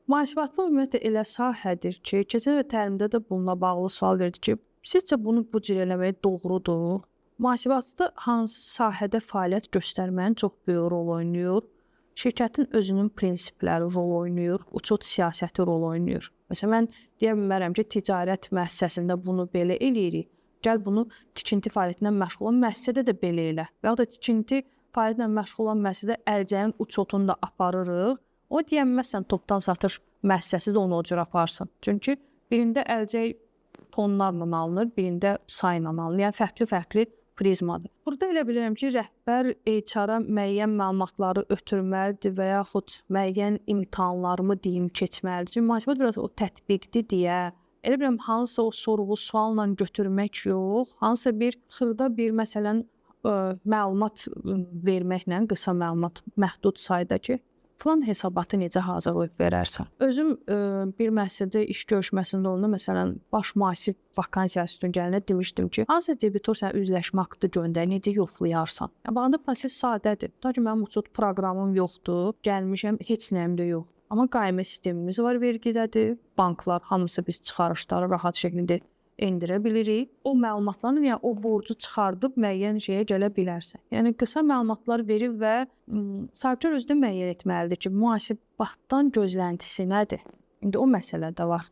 Mühasibatlıq ümumiyyətlə elə sahədir ki, keçən il təlimdə də bununla bağlı sual verdi ki, sizcə bunu bu cür eləmək doğrudur? Mühasibatda hansı sahədə fəaliyyət göstərməyin çox böyük rol oynayır. Şirkətin özünün prinsipləri rol oynayır, uçot siyasəti rol oynayır. Məsələn, mən deyə bilmərəm ki, ticarət müəssisəsində bunu belə eləyirik. Gəl bunu tikinti fəaliyyətinə məşğul olan müəssisədə də belə elə. Və ya da tikinti fəaliyyətlə məşğul olan müəssisədə əlcəyin uçotunu da aparırıq. O deyə bilməzsən topdan satış müəssisəsi də onu o cür aparsın. Çünki birində əlcək tonlarla alınır, birində sayla alınır. Yəni fərqli-fərqli prizmadır. Burada elə bilirəm ki, rəhbər HR-a müəyyən məlumatları ötürməlidir və yaxud müəyyən imtahanlarımı deyim keçməlidir. Çünki mühasibat biraz o tətbiqdir deyə elə bilirəm hansısa o sorğu sualla götürmək yox, hansısa bir xırda bir məsələn məlumat verməklə, qısa məlumat məhdud sayda ki, filan hesabatı necə hazırlayıb verərsən. Özüm bir müəssisədə iş görüşməsində olanda, məsələn, baş mühasib vakansiyası üçün gələndə demişdim ki, hansısa debitor sənə üzləşmə aktı göndərir, necə yoxlayarsan? Yəni baxanda proses sadədir. Tutaq ki, mənim uçot proqramım yoxdur, gəlmişəm, heç nəyim də yox. Amma qaymə sistemimiz var, vergidədir. Banklar hamısı biz çıxarışları rahat şəkildə endirə bilirik. O məlumatların, yəni o borcu çıxardıb müəyyən şeyə gələ bilərsən. Yəni qısa məlumatlar verib və sahibkar özü də müəyyən etməlidir ki, mühasibatdan gözləntisi nədir? İndi o məsələ də var.